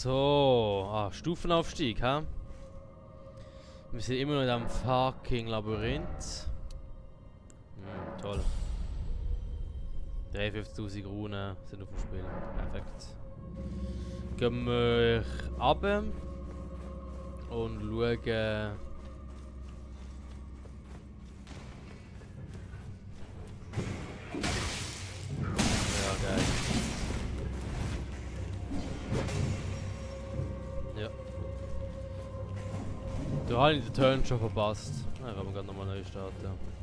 So, Stufenaufstieg, ha? Wir sind immer noch in diesem fucking Labyrinth. Toll. 53.000 Runen sind auf dem Spiel. Perfekt. Gehen wir runter und schauen. Ja, geil. Ja. Da habe ich den Turn schon verpasst. Na, können wir gerade nochmal neu starten.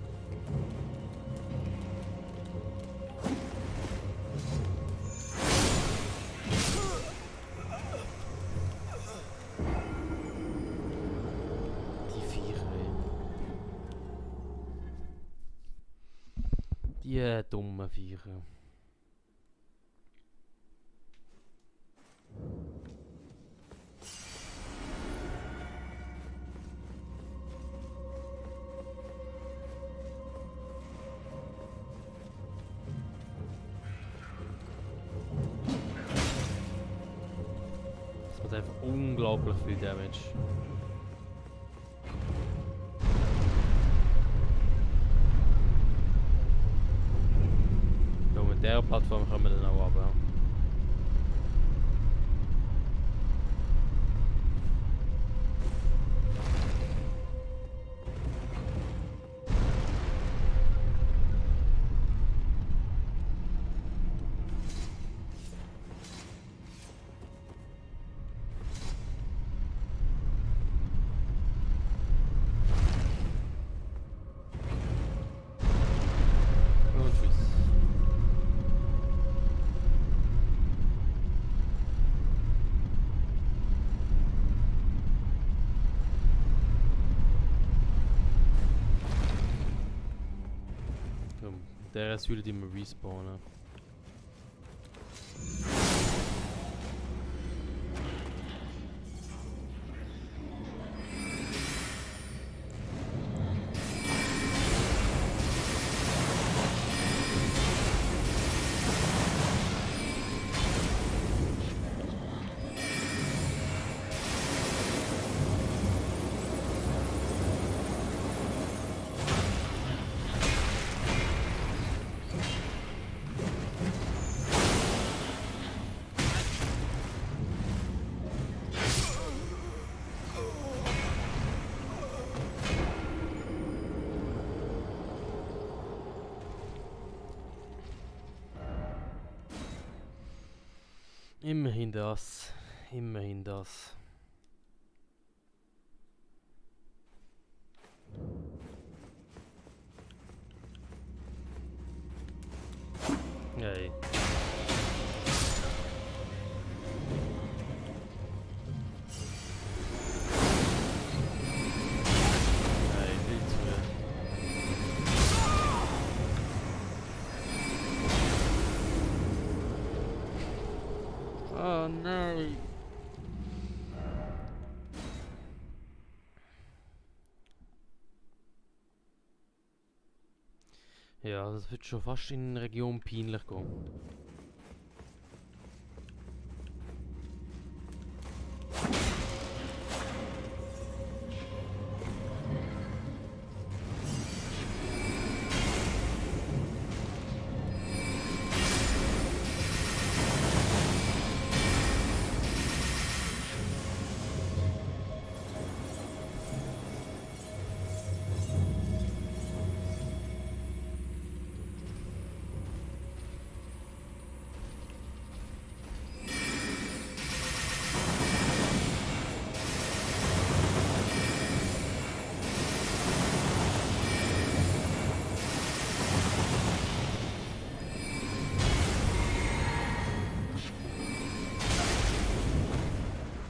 Die dummen Viecher. Das macht einfach unglaublich viel Damage. Ja, mit dieser Plattform können wir dann auch runter. Und tschüss. Der ist wieder die wir respawnen. Immerhin das. Immerhin das. Hey. Hey, viel zu viel. Oh nein. Ja, das wird schon fast in Region peinlich gehen.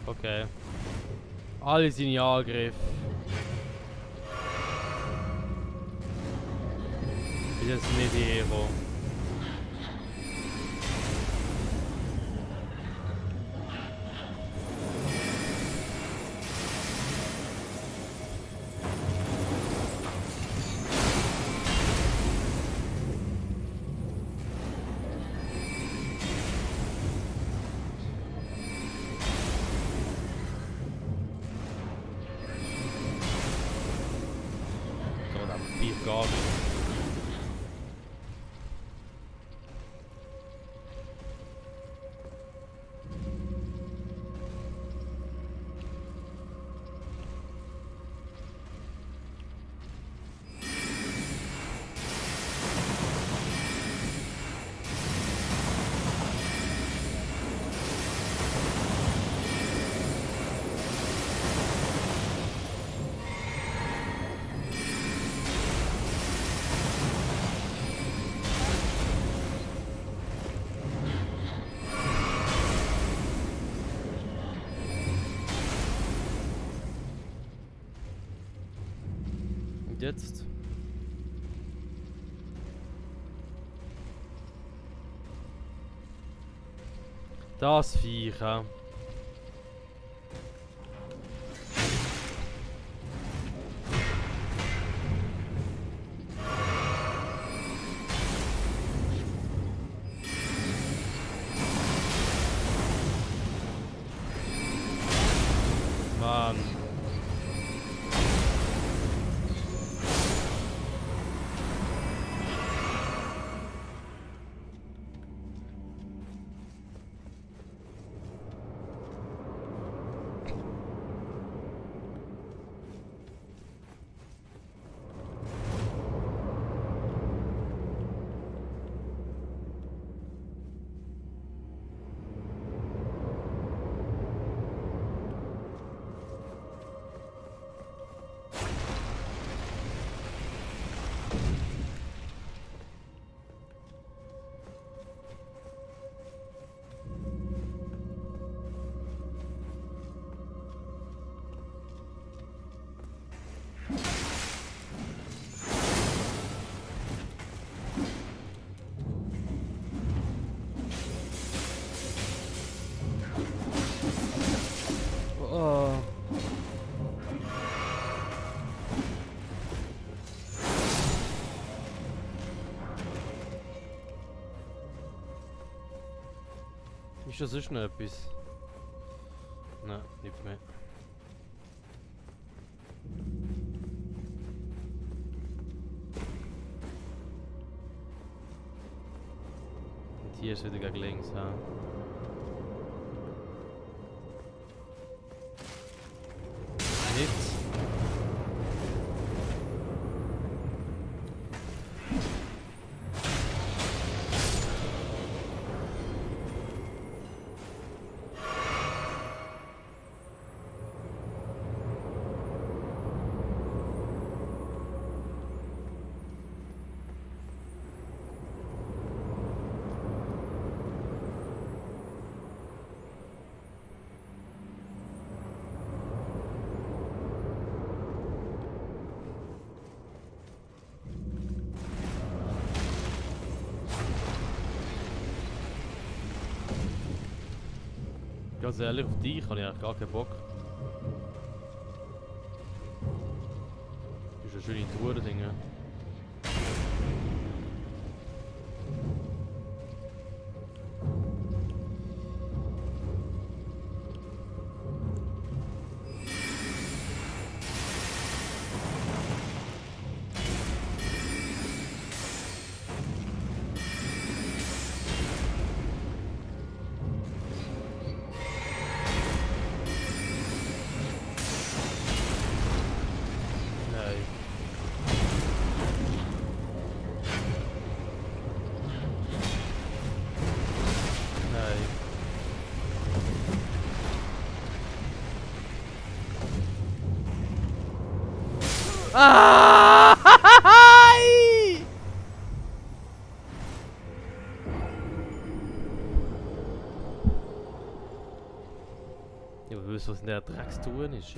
Okay. Alle seine Angriffe. Ist jetzt nicht die Hero. jetzt? Das Viech, ja. Mann. Oh. Ist das sonst noch etwas? Nein, nicht mehr. Und hier ist wieder gegen links, ja. Nicht. Ganz ehrlich, auf dich habe ich eigentlich gar keinen Bock. Das ist eine schöne Tour, das Ding. Ah! Ja, aber was in der Dreckstour ist.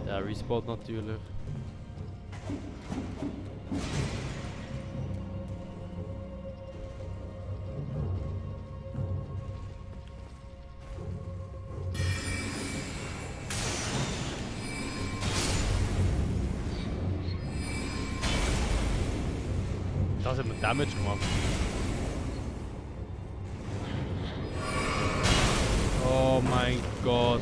Der respawnt natürlich. Das hat mir Damage gemacht. Oh mein Gott.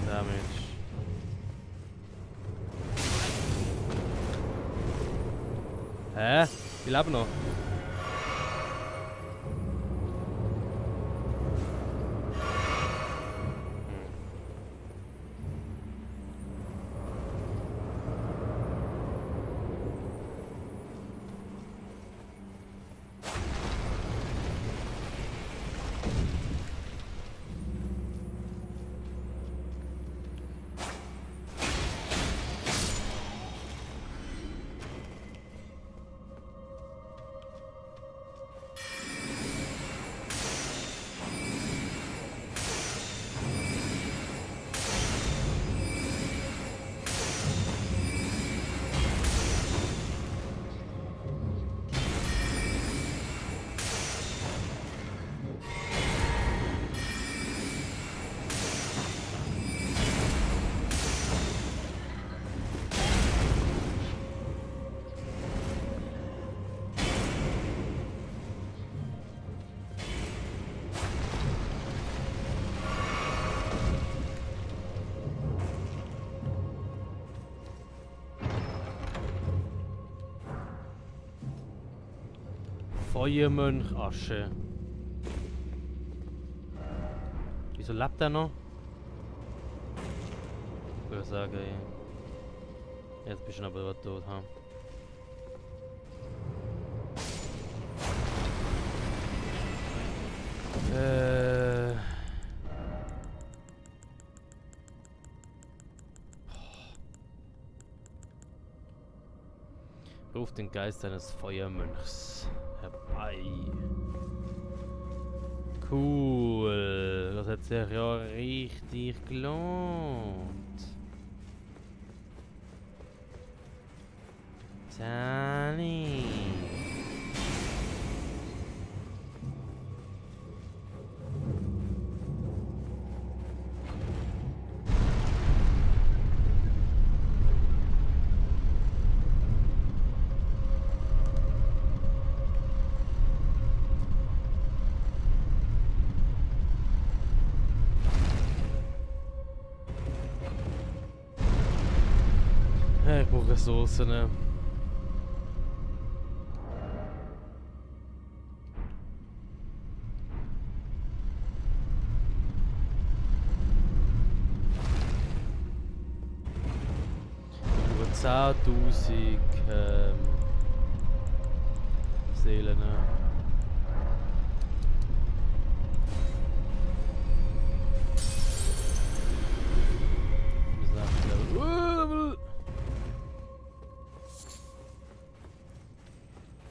Damage. Hä? Die leben noch. Feuermönch Asche. Wieso lebt er noch? Ich würde sagen, jetzt bist du aber tot, ha? Ruft den Geist eines Feuermönchs herbei. Cool, das hat sich ja richtig gelohnt. Tani. Ich brauche Ressourcen. Über 10.000 Seelen.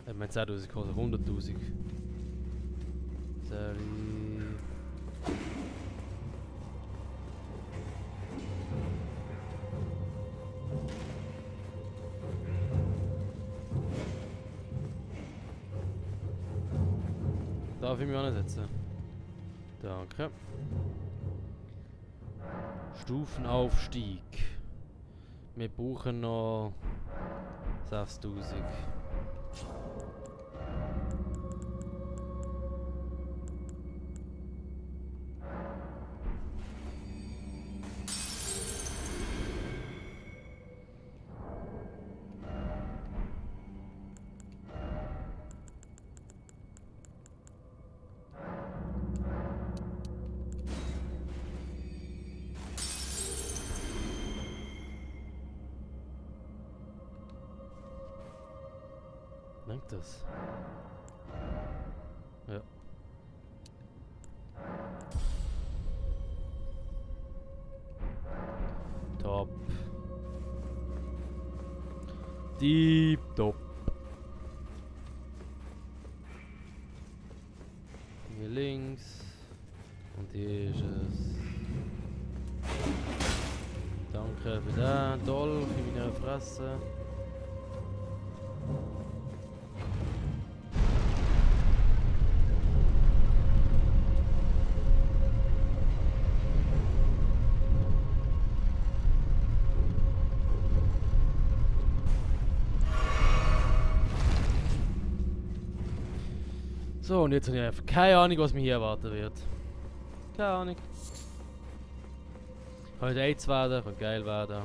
Ich meine 10.000 kostet 100.000. Sorry. Darf ich mich ansetzen? Danke. Stufenaufstieg. Wir brauchen noch 6.000. Lenkt das? Ja. Top. Deep top. Hier links. Und hier ist es. Danke für den Dolch in meiner Fresse. So, und jetzt habe ich einfach keine Ahnung, was mich hier erwarten wird. Keine Ahnung. Könnte AIDS werden, könnte geil werden.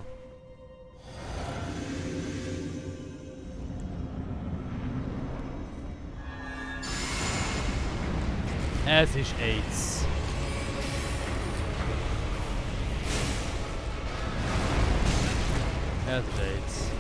Es ist AIDS. Es ist AIDS.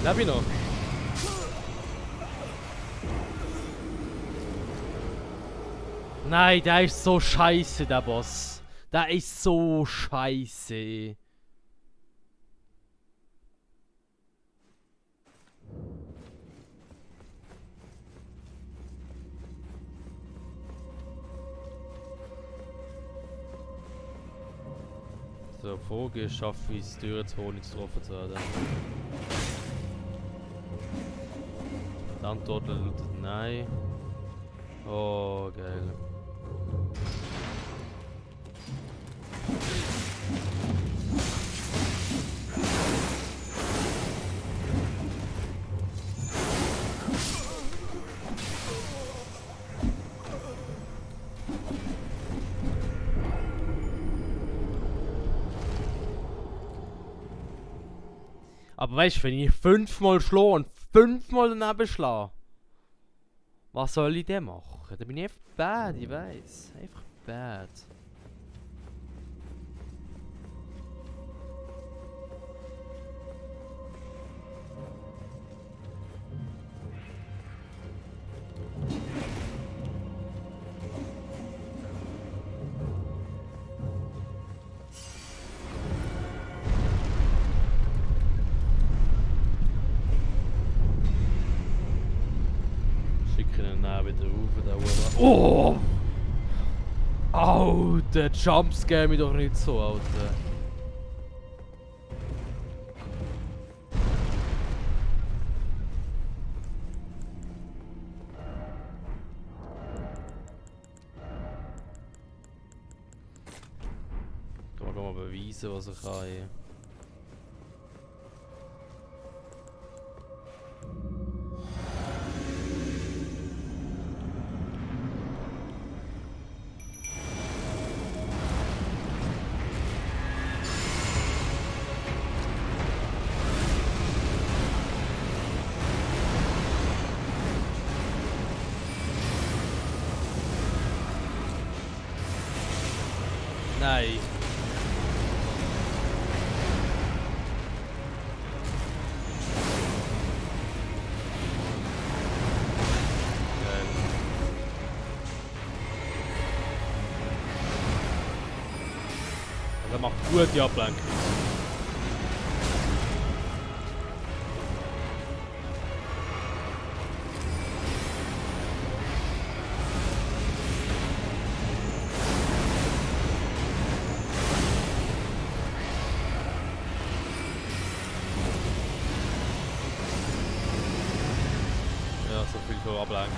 Leb ich noch? Nein, der ist so scheiße, der Boss. Der ist so scheiße. Die Frage ist, schaffe ich es, die Türen zu ohne zu getroffen zu werden? Die Antwort lautet nein. Oh, geil. Aber weißt du, wenn ich 5-mal schlage und 5-mal daneben schlage, was soll ich denn machen? Da bin ich einfach bad, ich weiß. Einfach bad. Schicke ihn dann wieder rauf, der Uhr. Oh! Alter, Jumpscare mich doch nicht so, Alter. Kann man mal beweisen, was ich kann hier. Nein. Geil. Er macht gute Ablenkung. Ja, so viel für Ablenkung.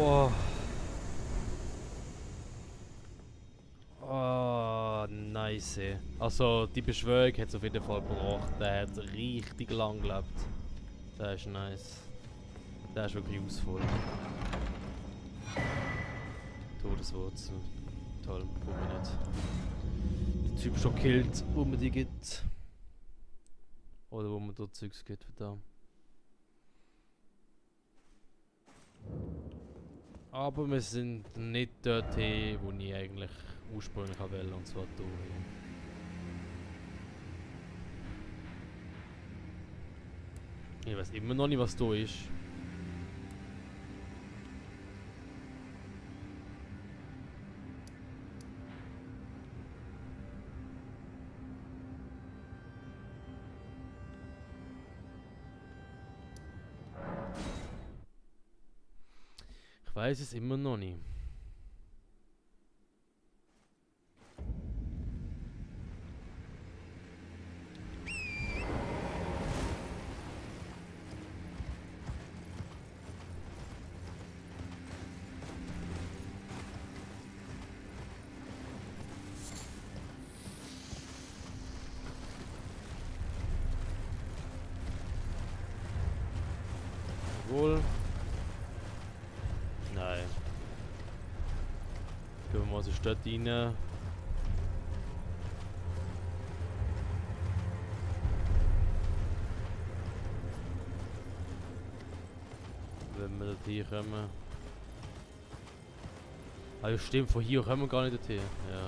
Oh. Oh, nice. Also, die Beschwörung hat es auf jeden Fall gebracht. Der hat richtig lang gelebt. Der ist nice. Der ist wirklich useful. Todeswurzel. Toll, brauchen wir nicht. Der Typ schon killt, wo man die gibt. Oder wo man dort Zeugs gibt, verdammt. Aber wir sind nicht dort hin, wo ich eigentlich ursprünglich wollte, und zwar hier. Ich weiß immer noch nicht, was da ist. Ich weiß es immer noch nicht. Wohl. Gehen wir mal so Stadt rein. Wenn wir dort hier kommen. Ah ja stimmt, von hier kommen wir gar nicht dorthin. Ja.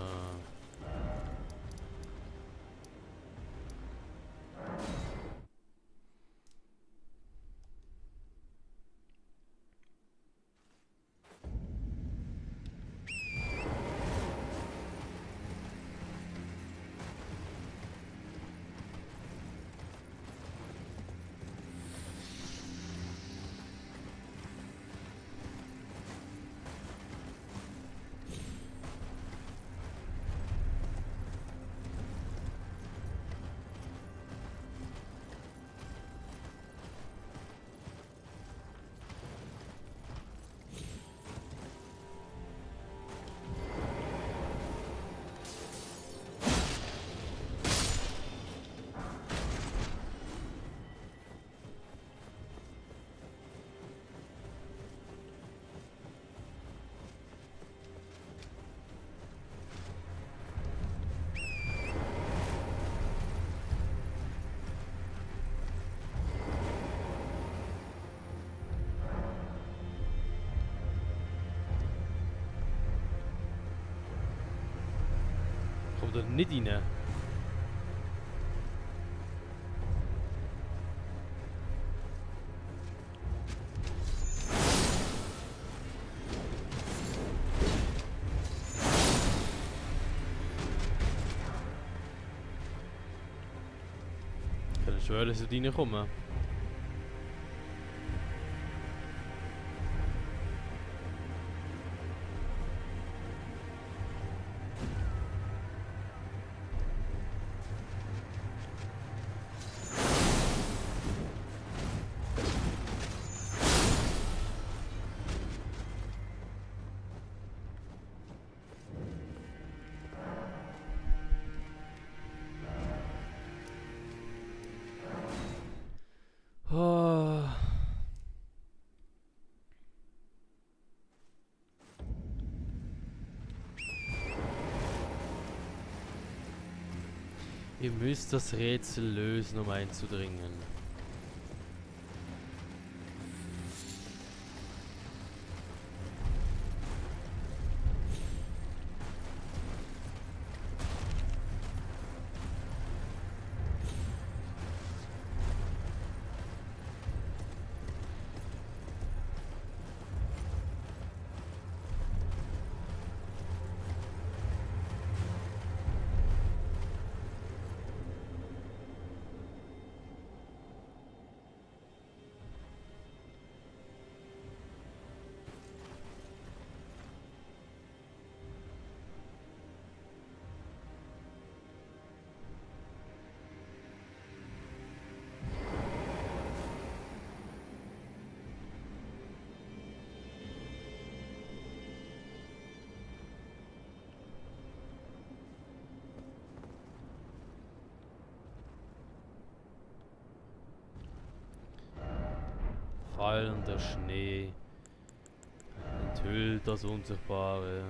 Kommt da nicht rein. Ich kann schwören, dass ich reinkomme. Oh. Ihr müsst das Rätsel lösen, um einzudringen. Fallender Schnee enthüllt das Unsichtbare.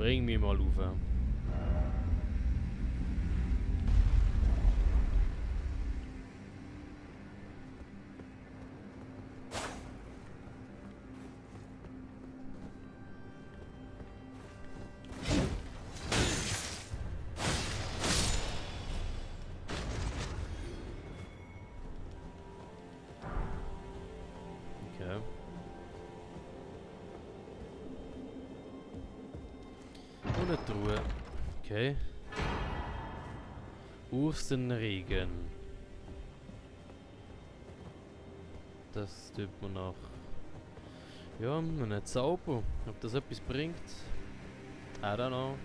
Bring mich mal rauf. Okay. Und eine Truhe. Okay. Urstenregen. Das tut man noch. Ja, einen Zauber. Ob das etwas bringt? I don't know.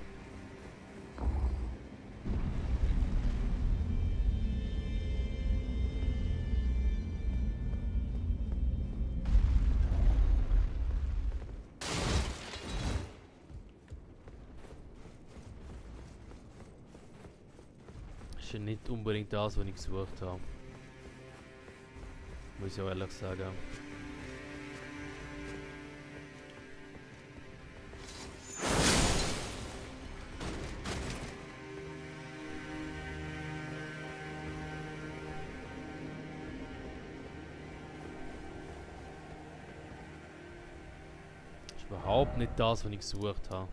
Ist ja nicht unbedingt das, was ich gesucht habe. Muss ich auch ehrlich sagen. Ist überhaupt nicht das, was ich gesucht habe.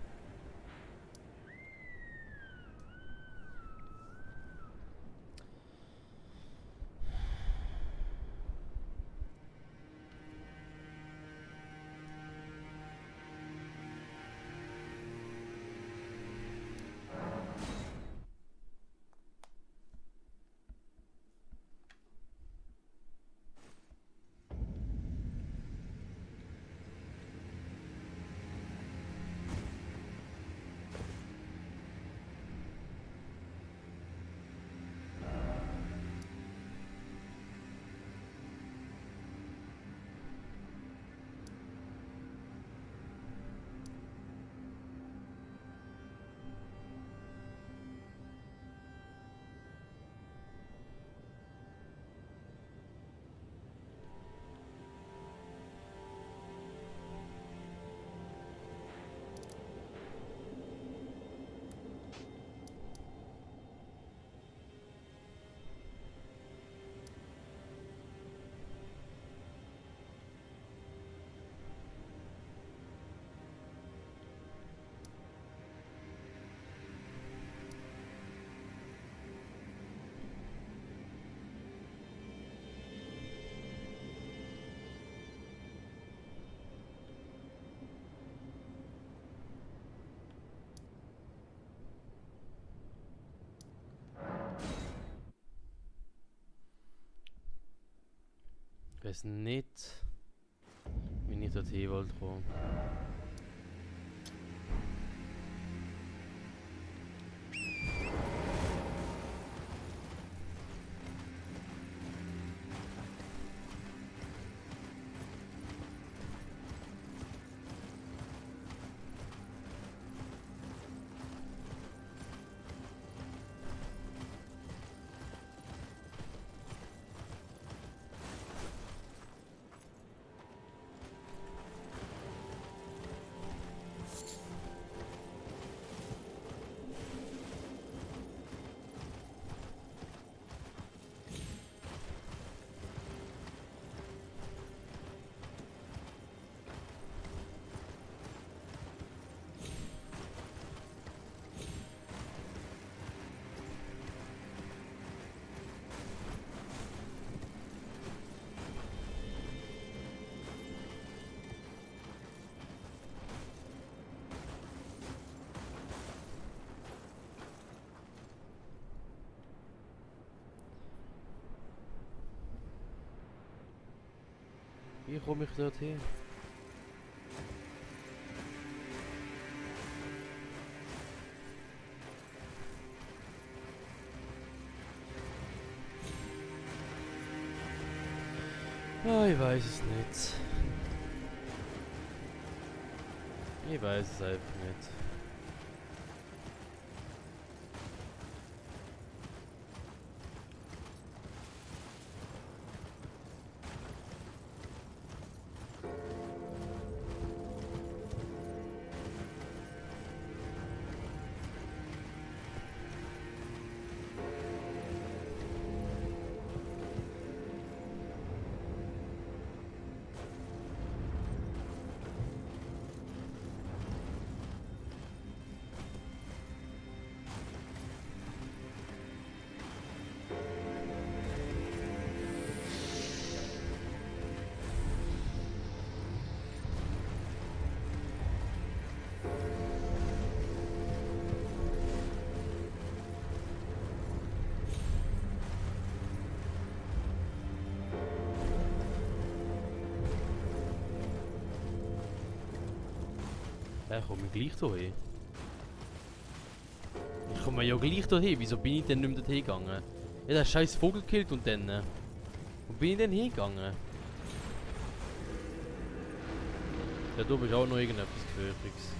Ich weiß nicht, wie ich dorthin wollte kommen. Wie komme ich dorthin? Ah, ich weiß es nicht. Ich weiß es einfach nicht. Ich komme gleich da hin. Ich komme ja gleich da hin. Wieso bin ich denn nicht mehr dorthin gegangen? Ja, der scheiß Vogel killt und dann. Wo bin ich denn hingegangen? Ja, du bist auch noch irgendetwas Gefährliches.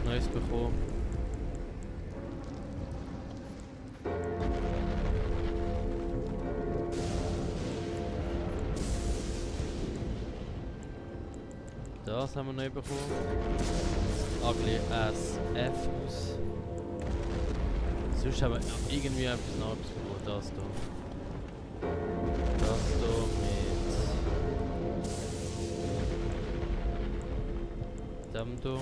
Neues bekommen. Das haben wir neu bekommen. Ugly Ass F-Haus. Sonst haben wir irgendwie etwas Neues bekommen. Das hier. Das hier mit dem hier.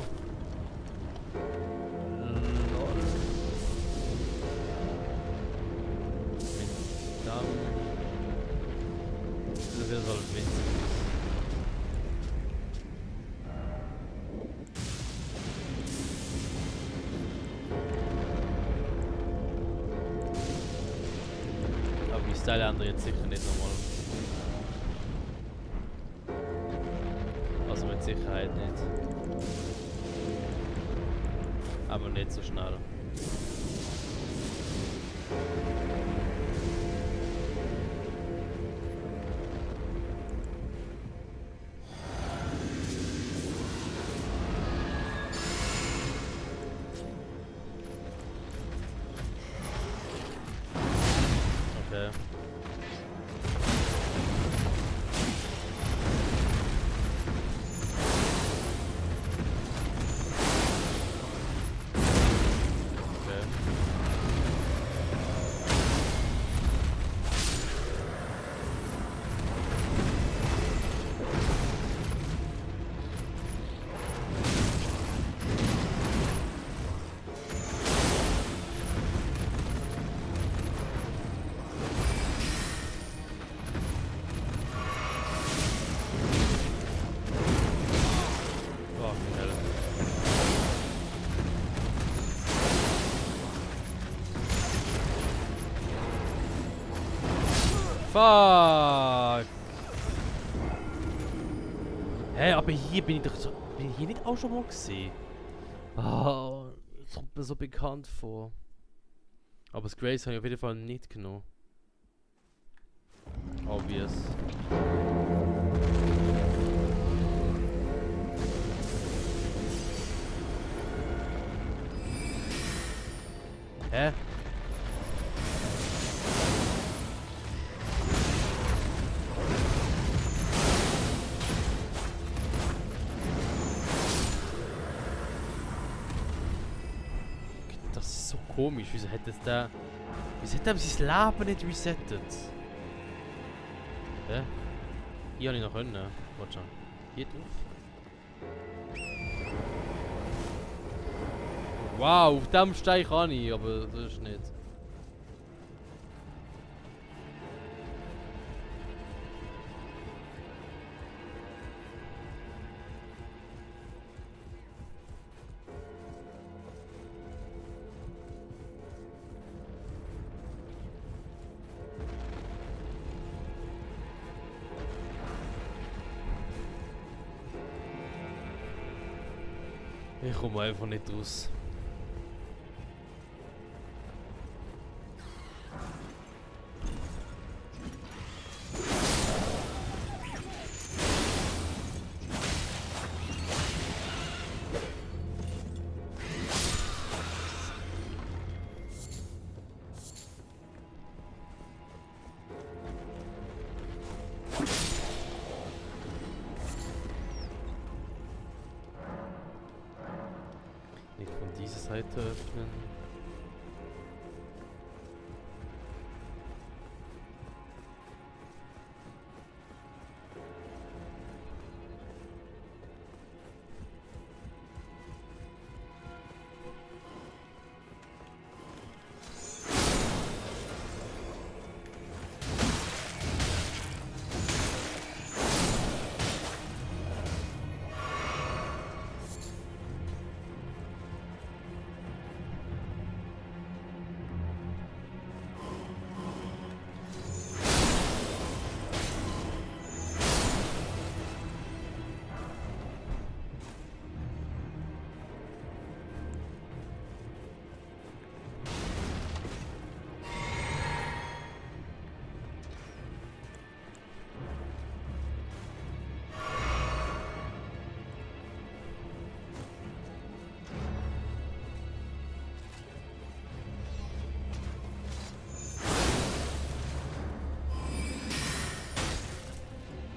Das soll witzig sein. Aber die Style ändern jetzt sicher nicht nochmal. Also mit Sicherheit nicht. Aber nicht so schnell. Okay. Fuck! Hä, aber hier bin ich doch so. Bin ich hier nicht auch schon mal gesehen? Ah, das kommt mir so bekannt vor. Aber das Grace habe ich auf jeden Fall nicht genommen. Obvious. Hä? Das ist so komisch. Wieso hätte es da. Wieso hätte er sein Leben nicht resettet? Hä? Hier habe ich noch können. Warte schon. Hier drauf. Wow, auf dem Stein kann ich, aber das ist nicht. Ich komme einfach nicht raus. Seite öffnen.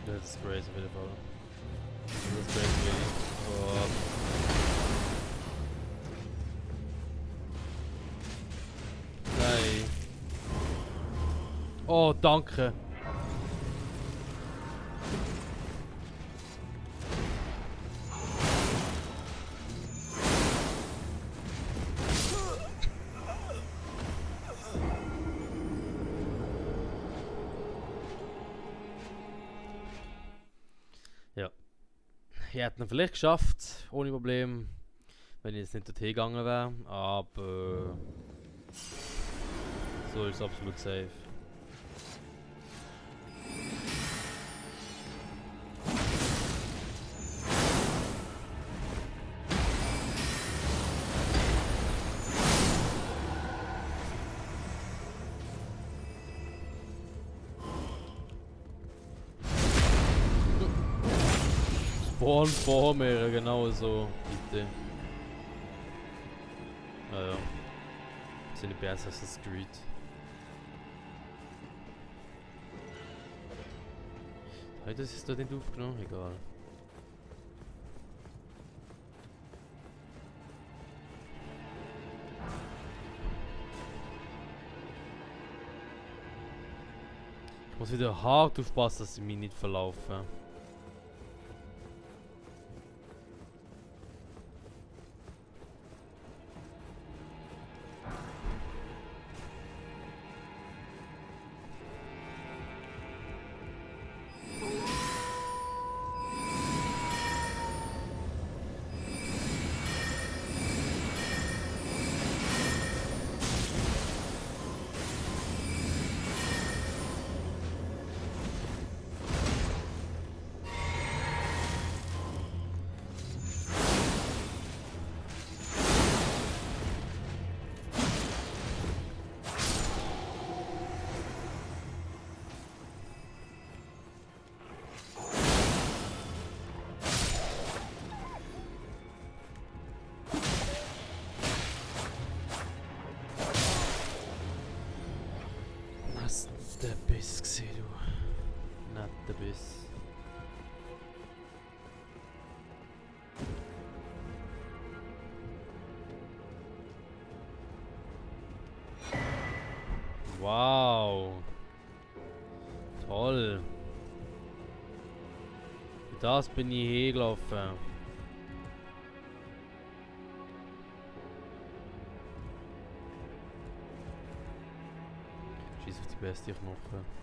Das ist crazy wieder voll. Das ist crazy. Oh. Nein. Oh, danke. Ja. Ich hätte ihn vielleicht geschafft, ohne Problem, wenn ich jetzt nicht dorthin gegangen wäre, aber so ist es absolut safe. Spawn vor mir, genau so, bitte. Ah ja. Sind die besser als das Street. Heute ist es da nicht aufgenommen, egal. Ich muss wieder hart aufpassen, dass ich mich nicht verlaufe. Was der Biss gesehen, du. Nicht der Biss. Wow. Toll. Für das bin ich hergelaufen. Scheiß auf die beste Knochen.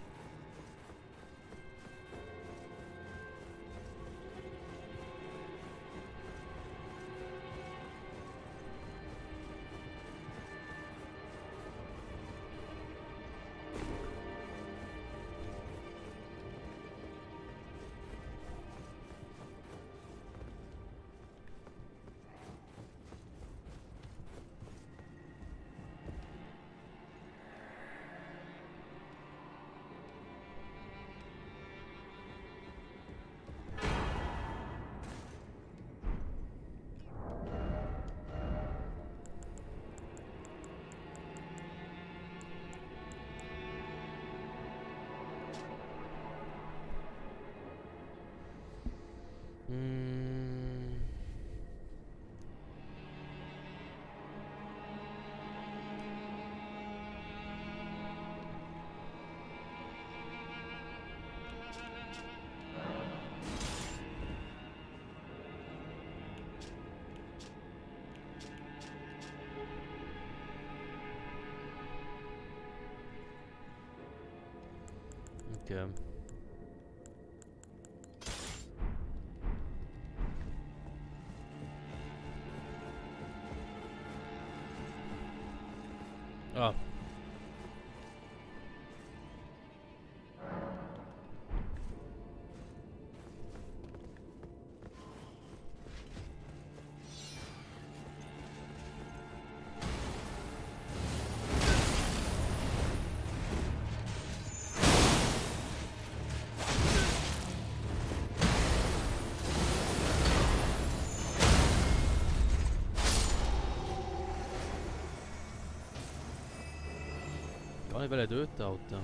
geben. Ah. Gar nicht dort, Alter.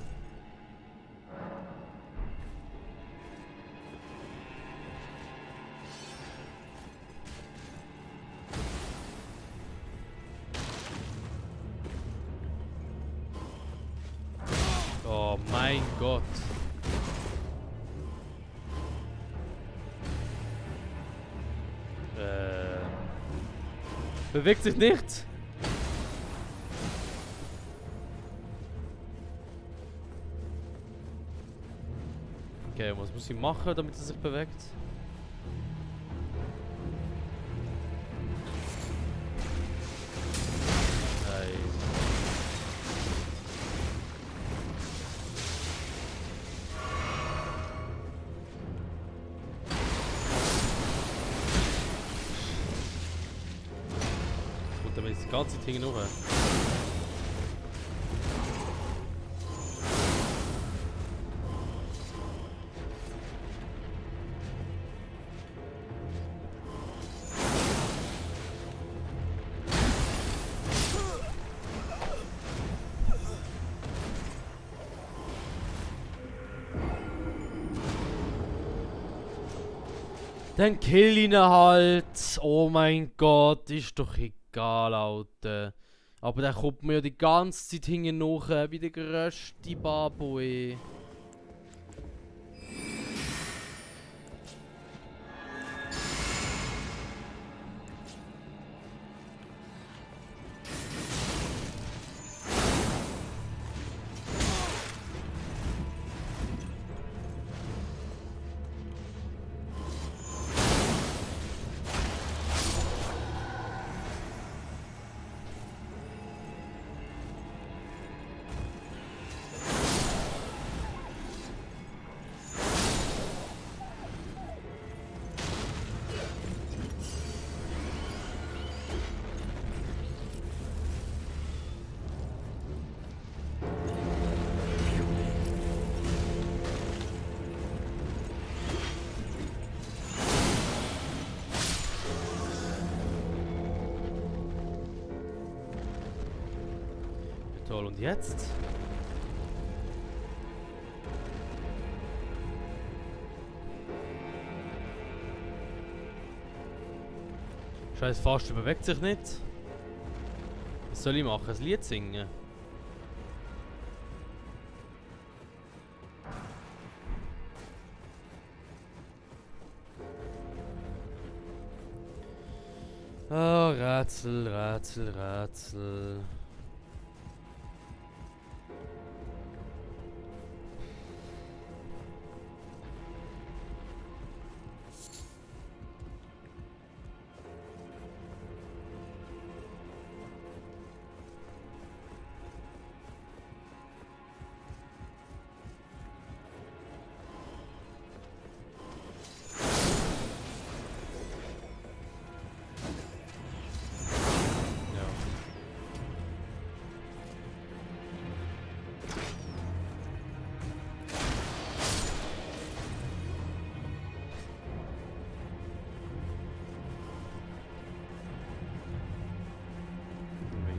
Oh mein Gott. Bewegt sich nicht. Okay, was muss ich machen, damit es sich bewegt? Nein. Gut, damit ist die ganze Zeit hinten hoch. Dann kill ihn halt. Oh mein Gott, ist doch egal, Alter. Aber der kommt mir ja die ganze Zeit hinten nach, wie der grösste Baboe. Toll, und jetzt? Scheiß Fahrstuhl bewegt sich nicht. Was soll ich machen? Ein Lied singen? Oh, Rätsel, Rätsel, Rätsel.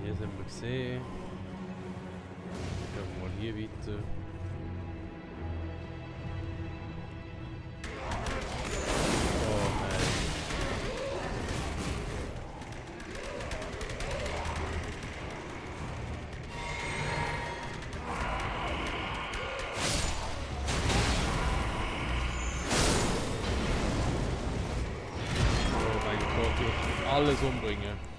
Hier sind wir gesehen. Gehen wir mal hier weiter. Oh nein. Oh mein Gott, ich muss alles umbringen.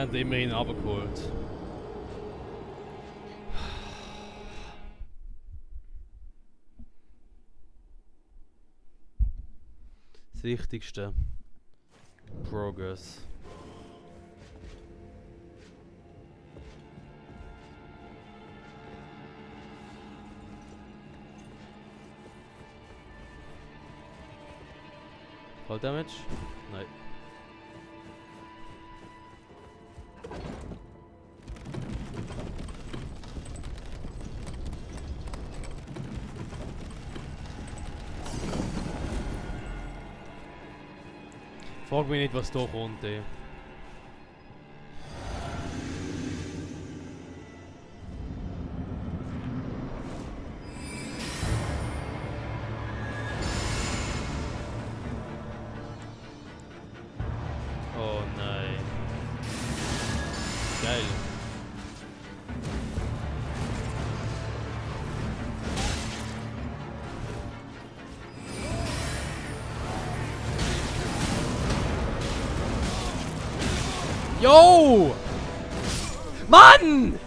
Wir haben immerhin runtergeholt. Das Wichtigste. Progress. Fall Damage? Nein. Frag mich nicht, was da kommt, ey. Oh nein. Geil. Yo! Mann!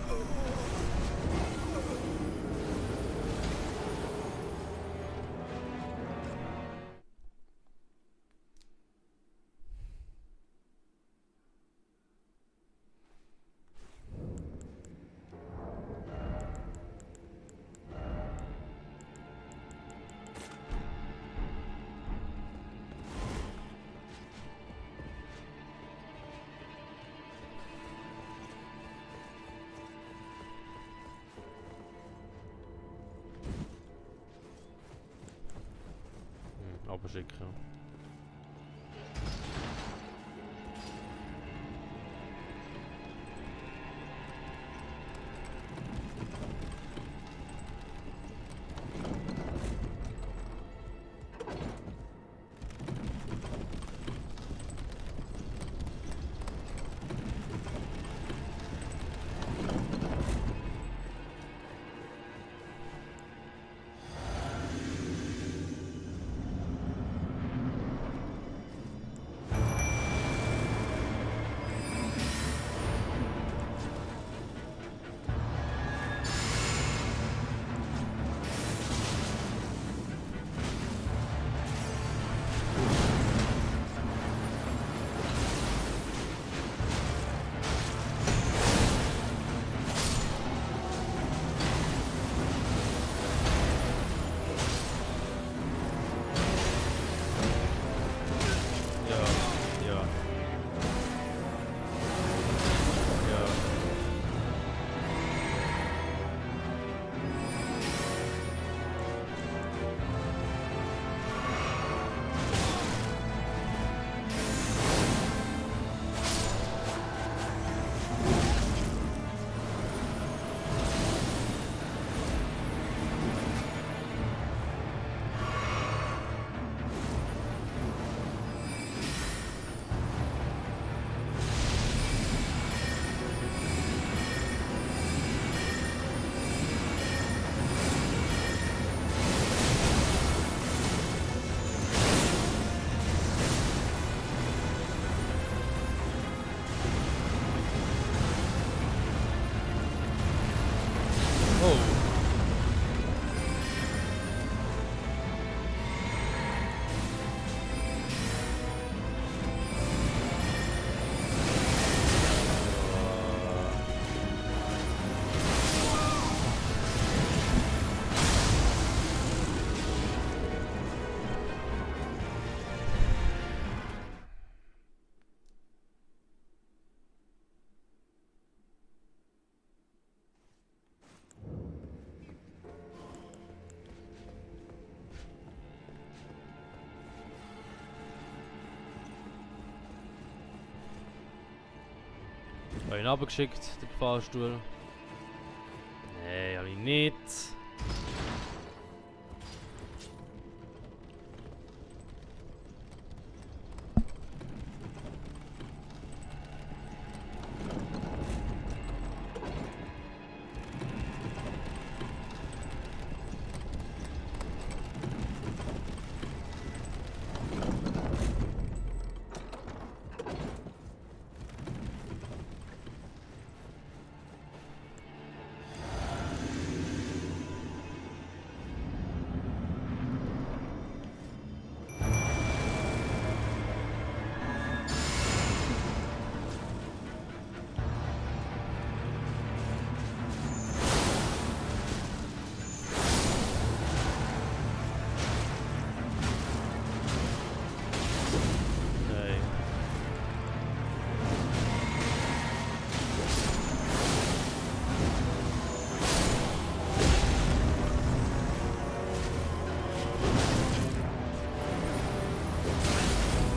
Aber schicken. Habe ich ihn runtergeschickt, den Fahrstuhl? Nee, habe ich nicht.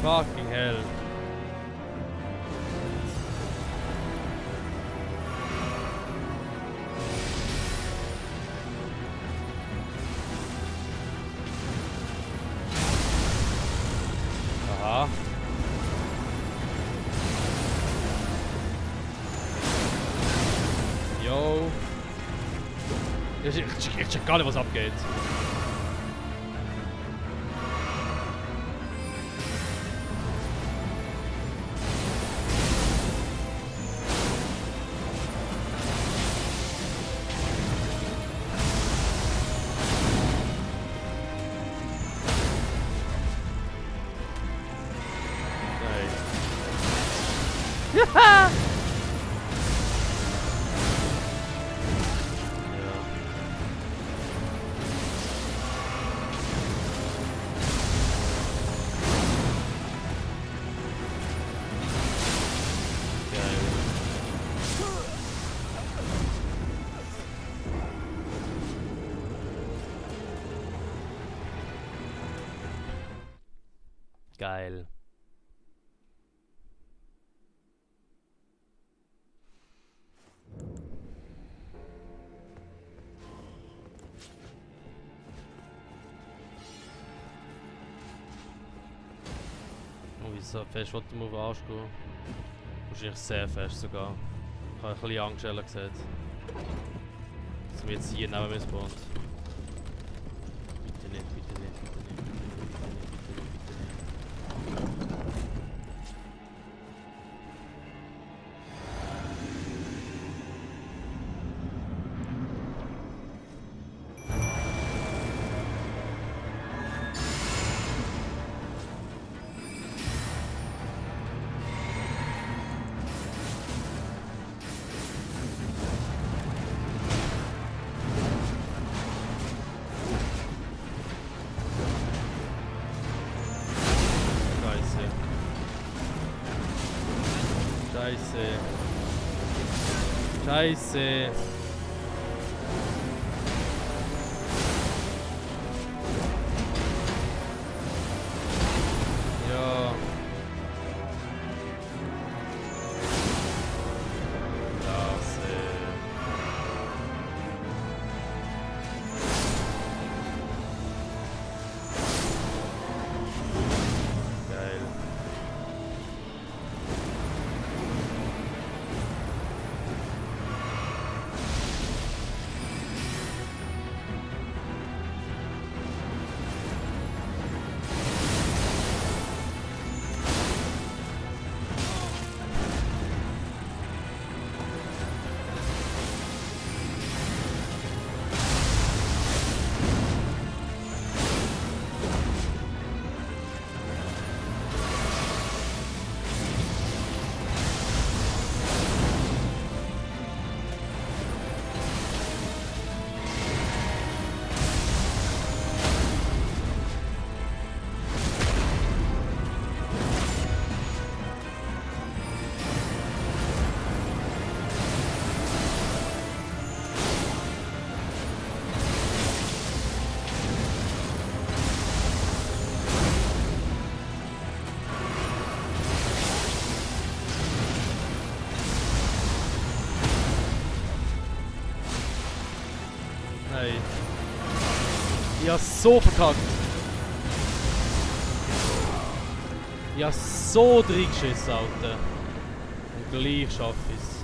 Fucking hell. Aha. Yo. Ich check gar nicht, was abgeht. Ja. Geil. Oh, wie so fest wollte ich mal auf den Arsch gehen. Wahrscheinlich sehr fest sogar. Ich habe ein bisschen Angst, ehrlich gesagt. Dass wir jetzt hier neben mir spawnt. Bitte nicht, bitte nicht, bitte nicht, bitte nicht, bitte nicht, bitte nicht, bitte nicht. Scheiße. Scheiße. Ja. Klasse. Geil. Hey. Ja, so verkackt. Ja, so reingeschissen, Alter. Und gleich schaffe ich es.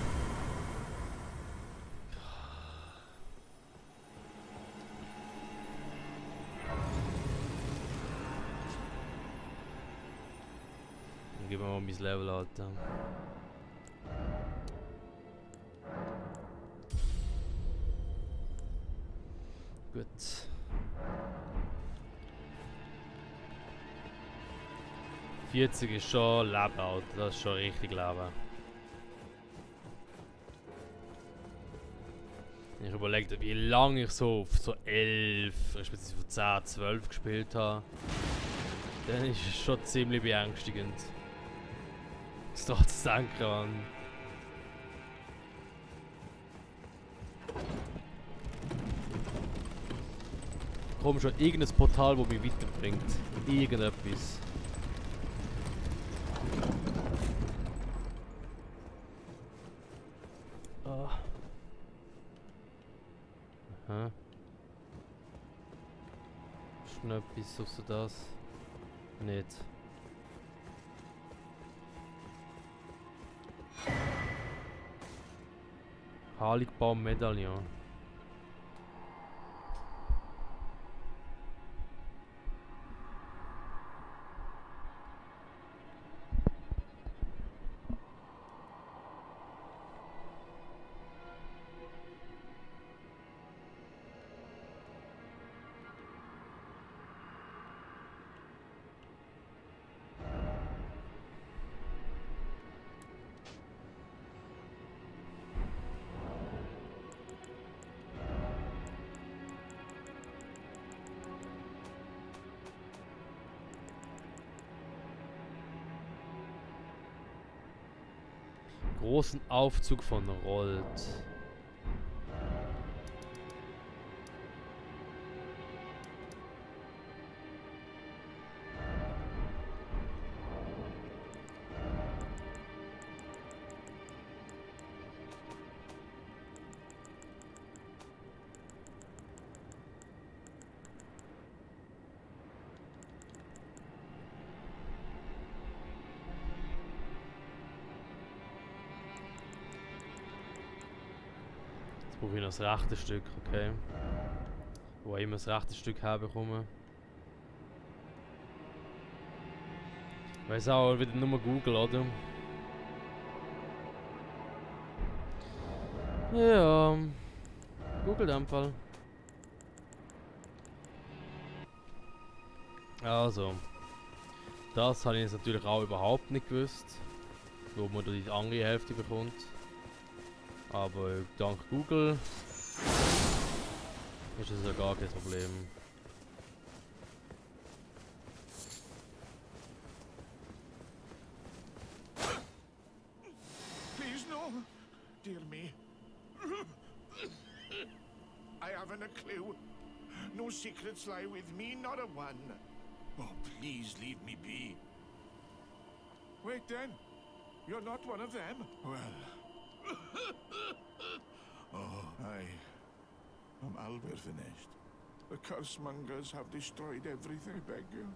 Dann geben wir mal mein Level, Alter. Gut. »40 ist schon Leben, Alter. Das ist schon richtig Leben. Ich überlege, wie lange ich so auf so 11, respektive 10, 12 gespielt habe. Dann ist es schon ziemlich beängstigend. Das daran zu denken, Mann. Komm schon, irgendein Portal, das mich weiterbringt. Irgendetwas. sonst noch etwas außer das? Nicht. Heiligbaum-Medaillon. Großen Aufzug von Rold. Brauche ich noch das rechte Stück, okay. Wo ich immer das rechte Stück herbekomme. Weiß auch wieder nur Google, oder? Ja. Google in dem Fall. Also. Das habe ich jetzt natürlich auch überhaupt nicht gewusst. Wo man die andere Hälfte bekommt. Aber dank Google ist das ja gar kein Problem. Please no, dear me. I haven't a clue. No secrets lie with me, not a one. Oh, please leave me be. Wait then, you're not one of them? Well. Oh, I'm Albert finished. The cursemongers have destroyed everything, I beg you.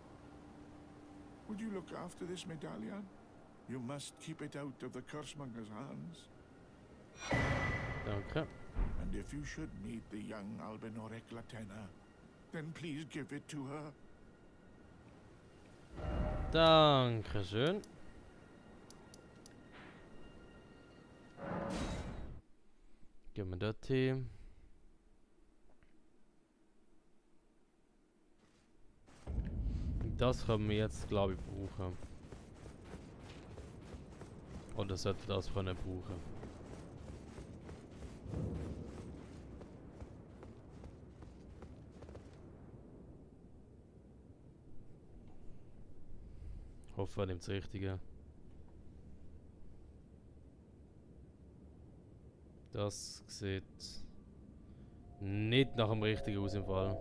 Would you look after this medallion? You must keep it out of the cursemonger's hands. Danke. And if you should meet the young Albinorek Latena, then please give it to her. Dankeschön. Gehen wir dort hin. Das können wir jetzt, glaube ich, brauchen. Oder sollte das können brauchen. Hoffe, er nimmt das Richtige. Das sieht nicht nach dem Richtigen aus im Fall.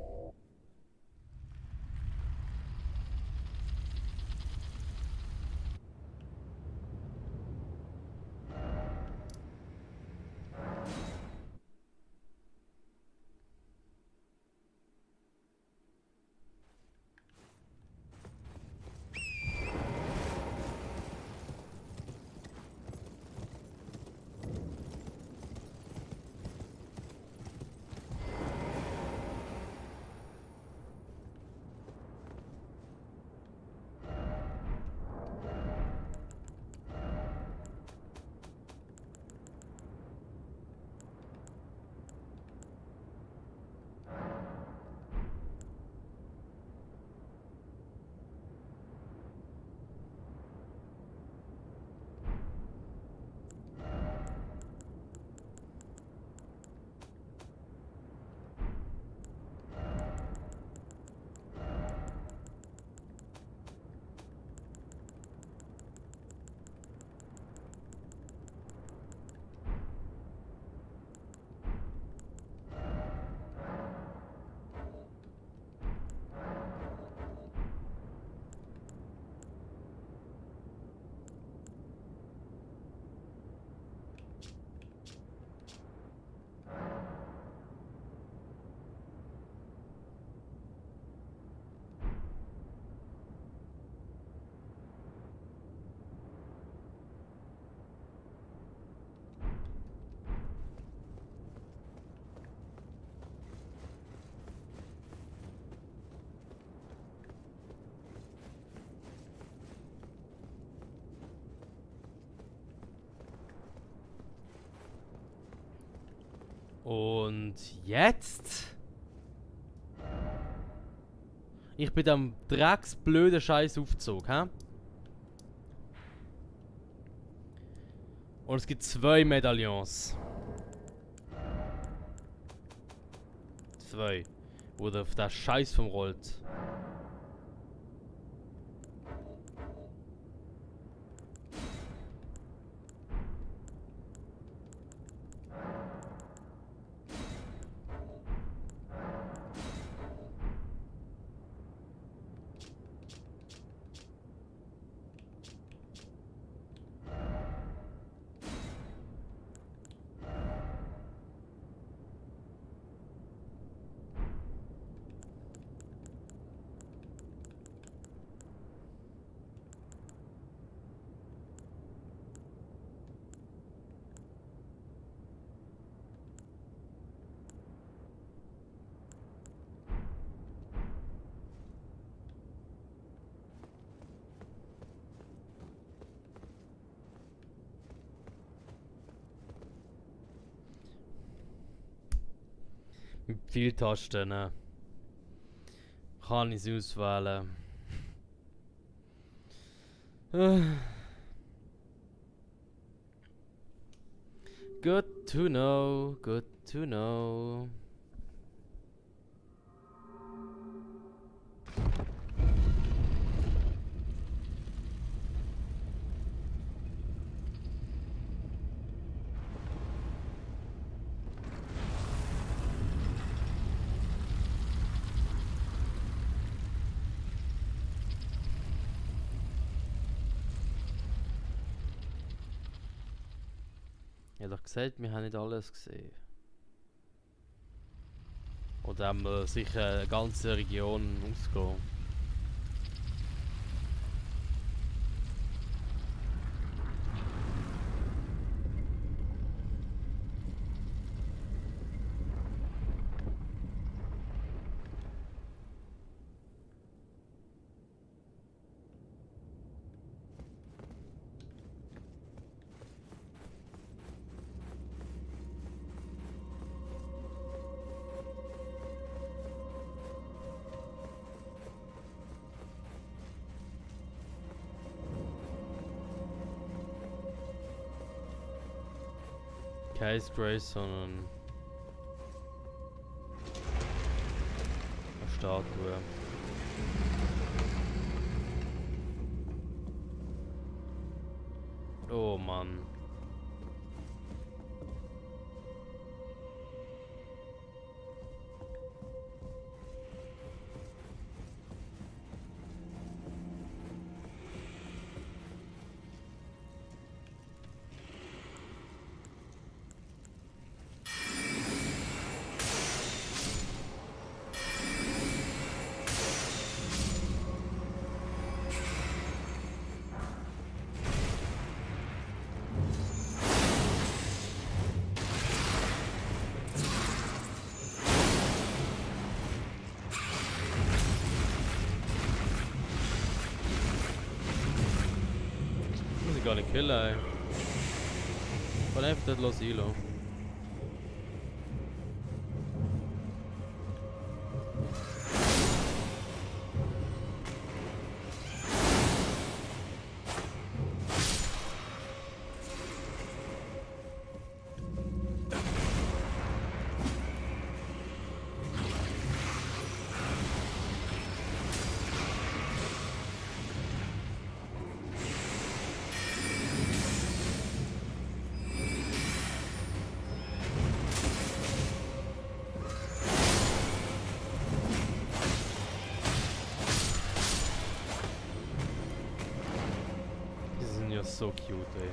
Und jetzt? Ich bin am drecksblöden Scheiß Aufzug, hä? Und es gibt 2 Medaillons. 2. Wo der auf der Scheiß vom rollt. Mit Pfeiltasten kann ich es auswählen. Good to know, good to know. Ich hab doch gesagt, wir haben nicht alles gesehen. Oder haben wir sicher eine ganze Region ausgehen. Case Grace, sondern eine Statue. Oh Mann. Gar nicht killen, ey. Voll einfach dort los einlassen. So cute, ey.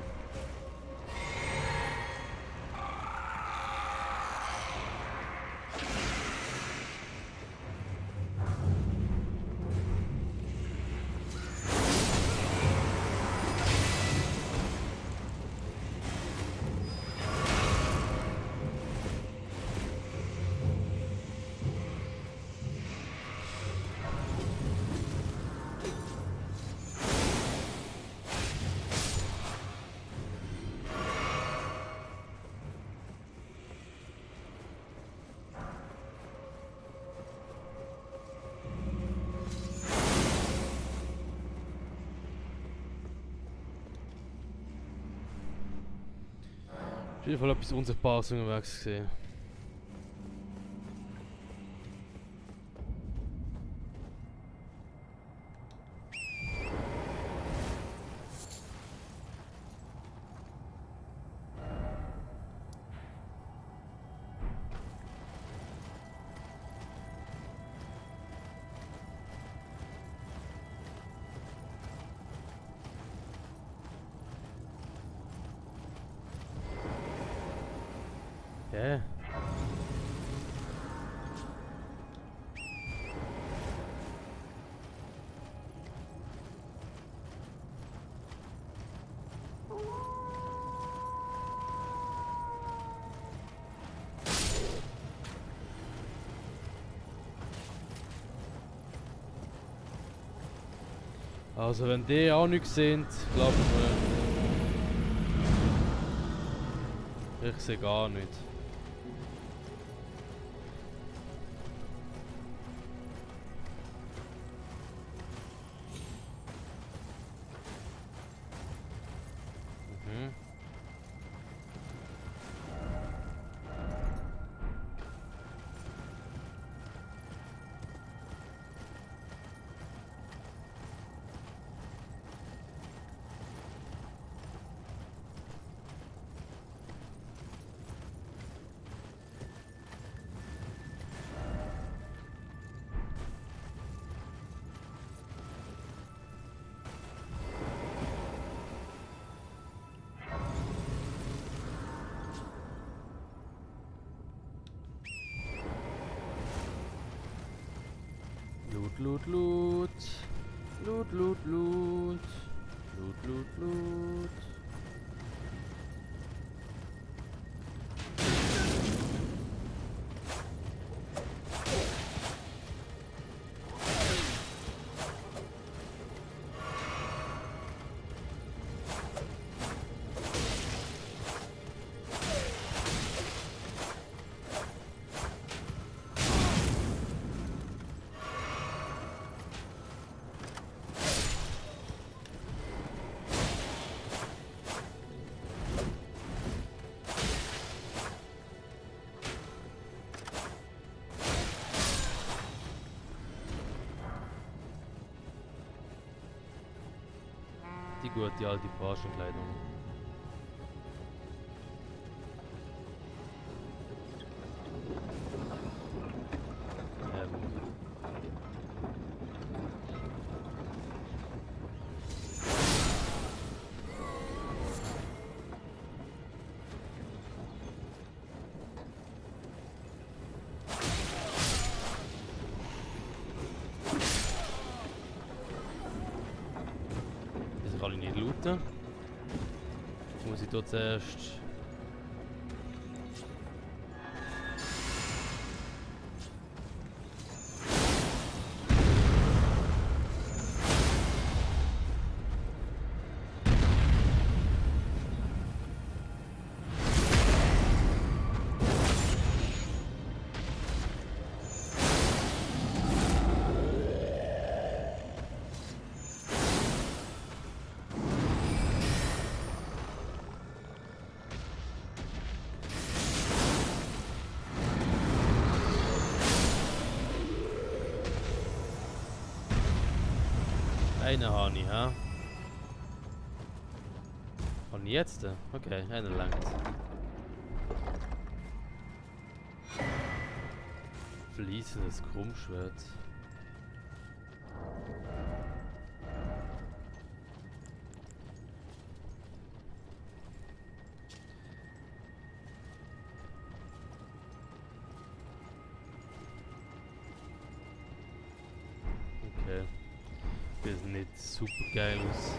Auf jeden Fall etwas Unsichtbares unterwegs gesehen. Hä? Also wenn die auch nichts sind, glaube ich sehe gar nicht. Mhm. Loot, loot, loot. Loot, loot, loot. Loot, loot, loot. Die gute alte Branchenkleidung. Das kann ich nicht looten. Jetzt muss ich dort zuerst. Einen habe ich, ha? Und jetzt? Okay, einer langt. Fließendes Krummschwert. Okay. Das sieht nicht super geil aus.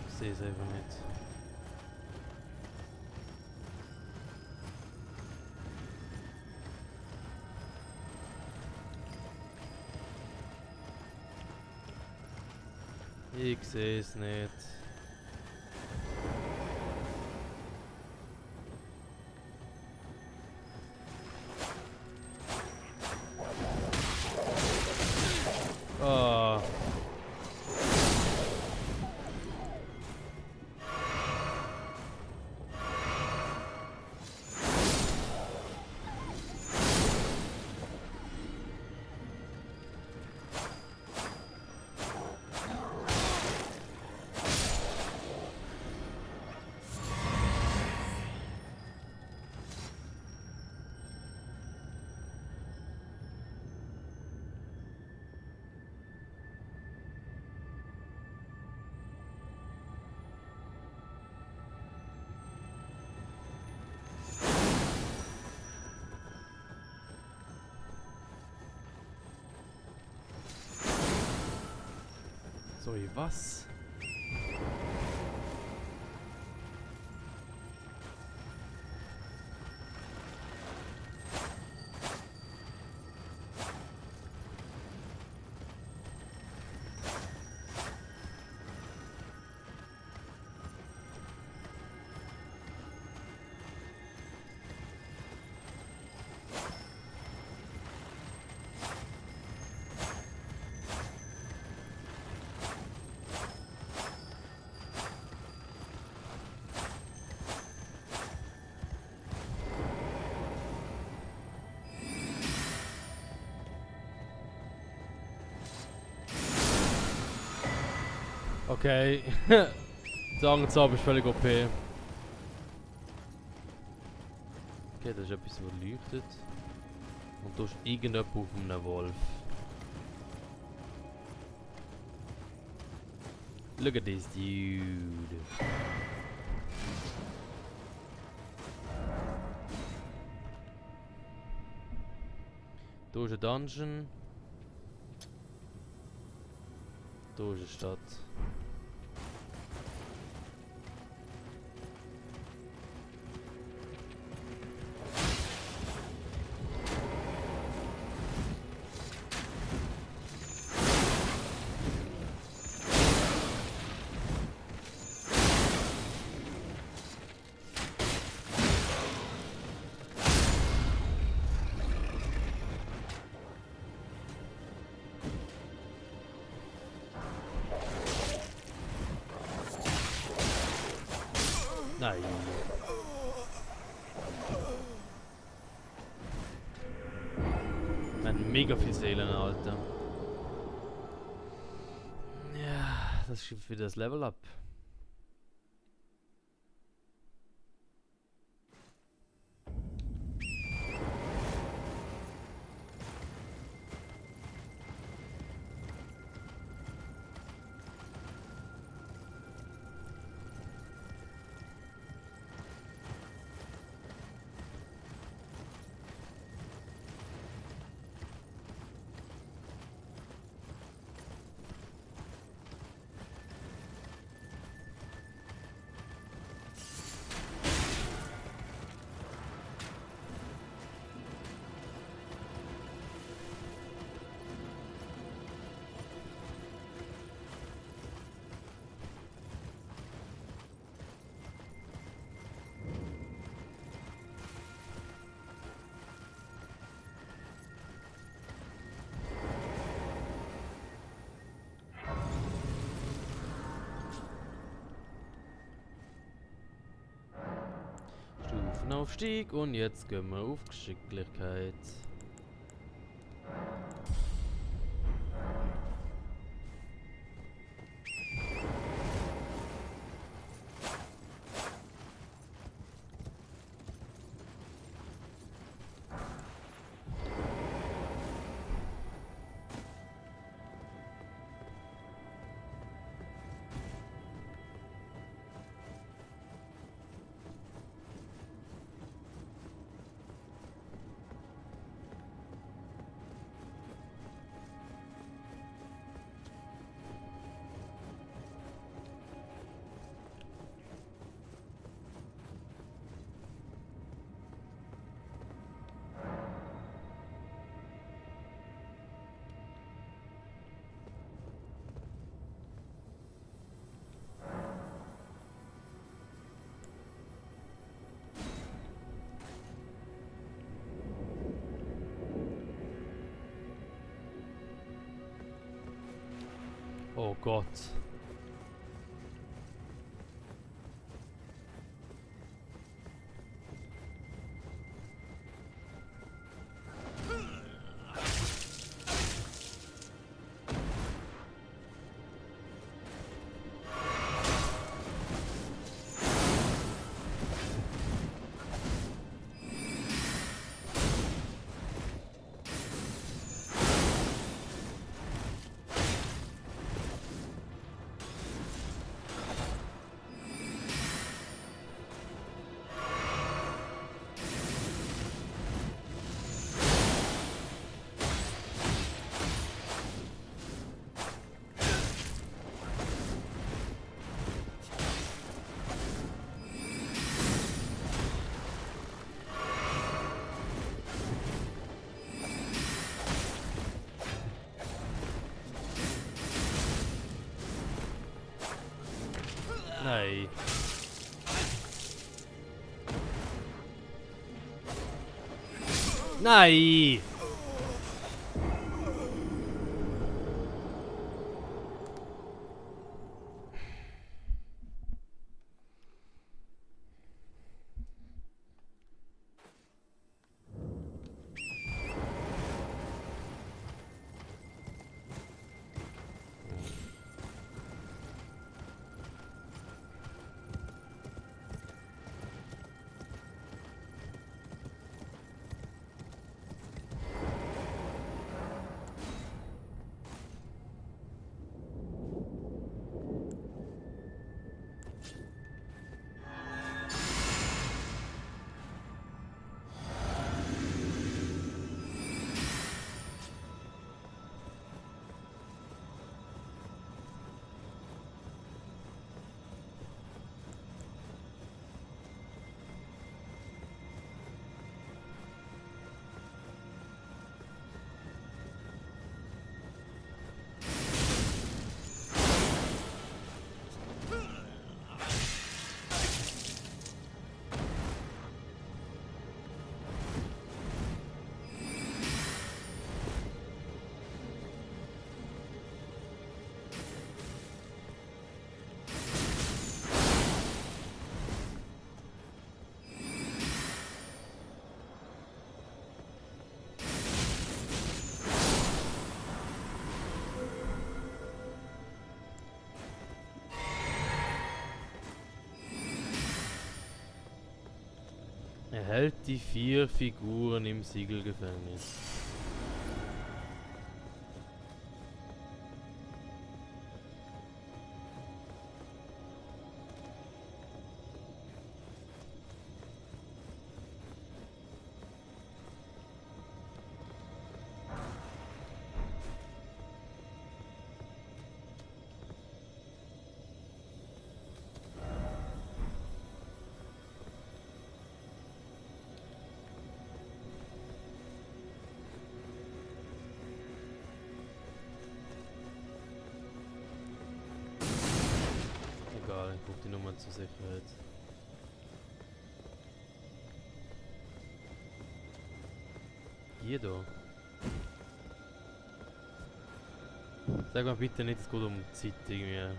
Ich sehe es einfach nicht. Ich sehe es nicht. Oh. Sorry, was? Okay. Zangenzauber ist völlig OP. Okay, das ist etwas, was leuchtet. Und da ist irgendjemand auf einem Wolf. Look at this dude. Da ist ein Dungeon. Da ist eine Stadt. Nein. Wir haben mega viele Seelen, Alter. Ja, das ist für das Level Up. Stufenaufstieg und jetzt gehen wir auf Geschicklichkeit. Oh Gott. Nein. Nein! Er hält die 4 Figuren im Siegelgefängnis. Egal, ich brauche die Nummern zur Sicherheit. Hier da. Sag mal bitte nicht, es geht um Zeit irgendwie.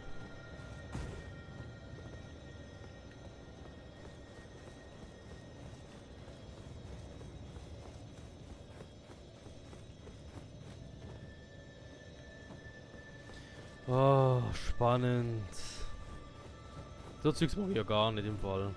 Oh, spannend. So Zeugs mag ich ja gar nicht im Fall.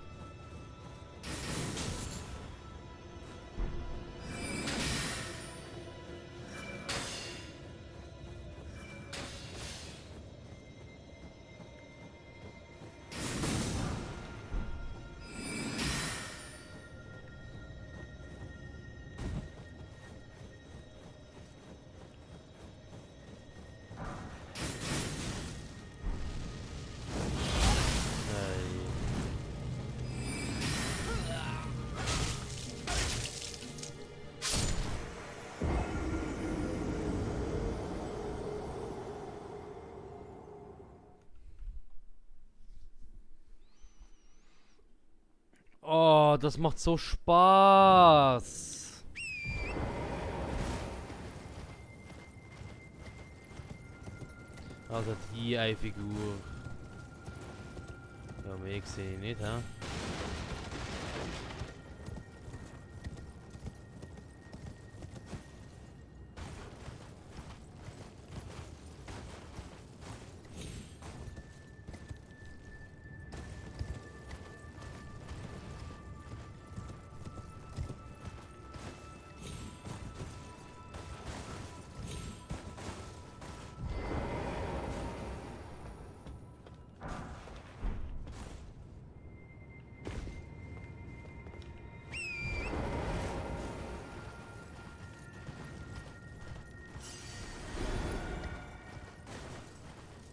Oh, das macht so Spaß. Also hier eine Figur. Ja, mehr sehe ich nicht, hä?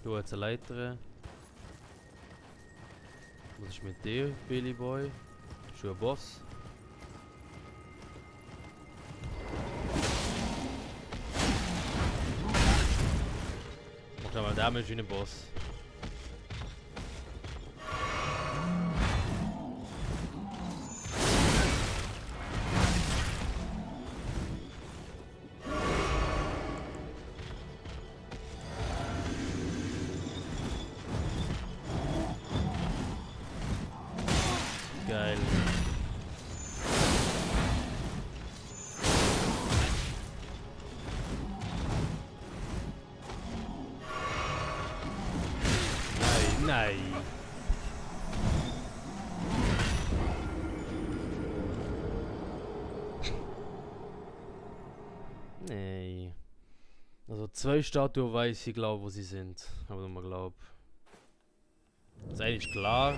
Du hast eine Leiter. Was ist mit dir, Billy Boy? Bist du ein Boss? Mach mal Damage wie ein Boss. Geil. Nein, nein. Nee. Also 2 Statuen weiß ich glaube, wo sie sind. Aber man glaubt. Das eine ist klar.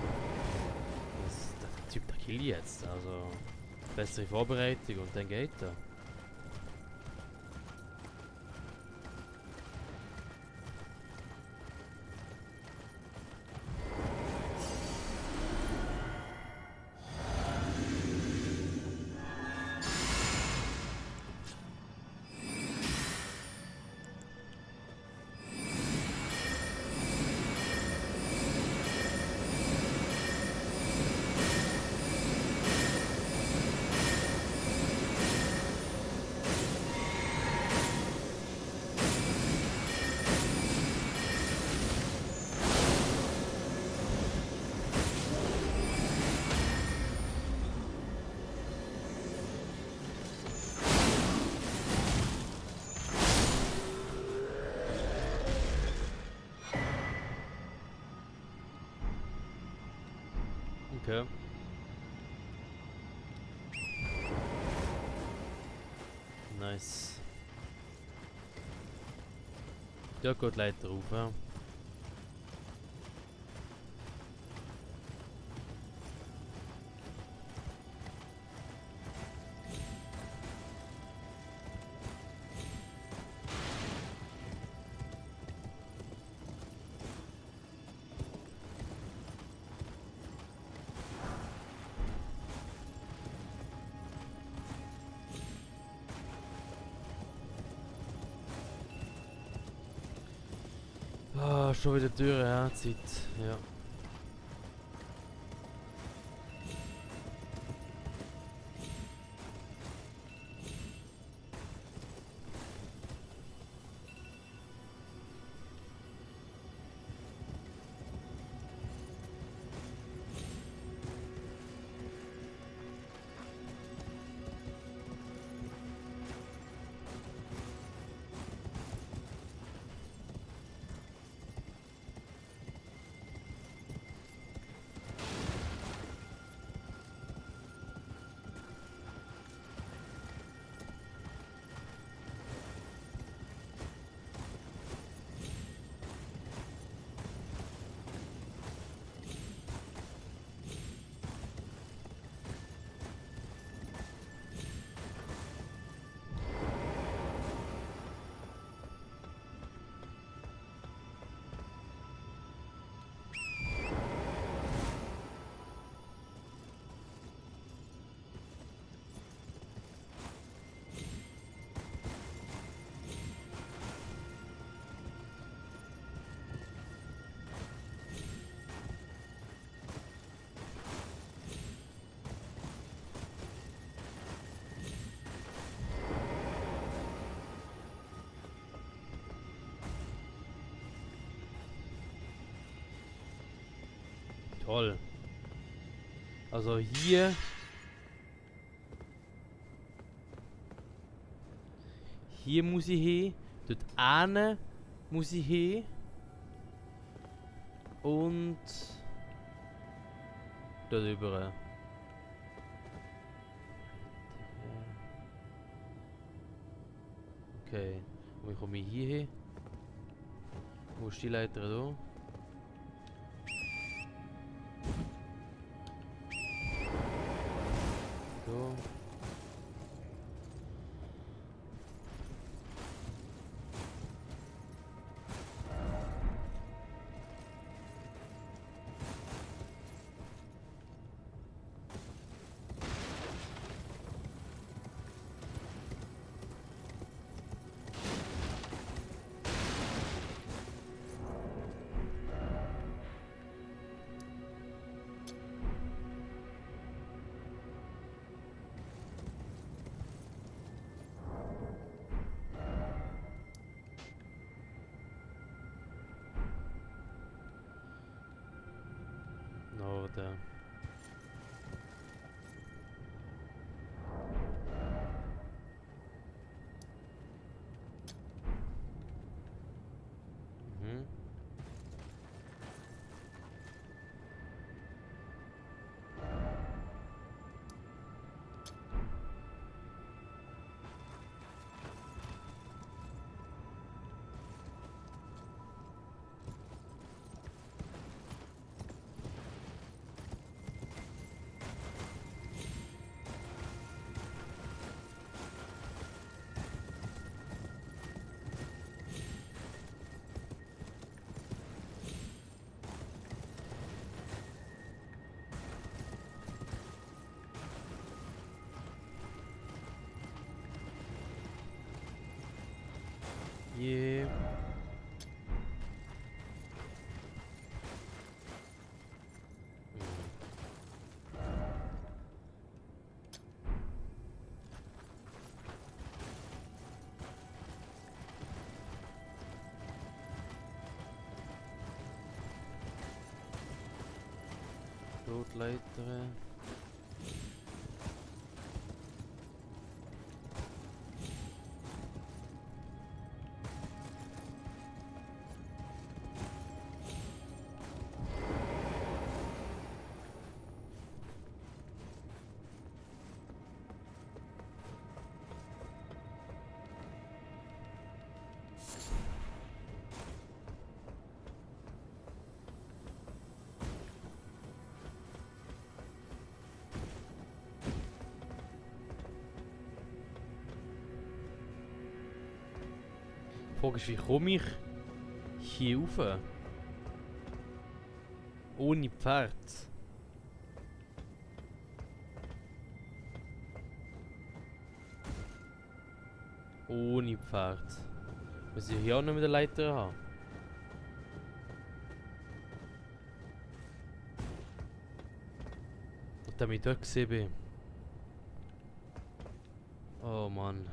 Der Typ, der killt jetzt. Also bessere Vorbereitung und dann geht er. Okay. Nice. Ja gut, Leiter rauf, ja. Ah, schon wieder Türe, ja, Zeit. Ja. Toll. Also hier... Hier muss ich hin. Dort hinten muss ich hin. Und... Dort rüber. Okay. Und wie komme ich hier hin? Wo ist die Leiter da? Da. Norden. Mhm. Yeah. Rotleiter. Die Frage ist, wie komme ich hier rauf? Ohne Pferd. Ohne Pferd. Muss ich hier auch noch mit der Leiter haben? Damit ich dort gesehen bin. Oh Mann.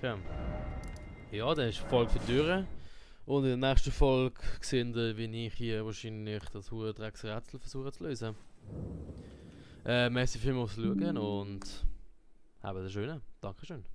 Okay. Ja, dann ist die Folge für die Türen. Und in der nächsten Folge sehen wir, wie ich hier wahrscheinlich das hure Drecksrätsel versuche zu lösen. Merci vielmals fürs Schauen und habt einen schönen. Dankeschön.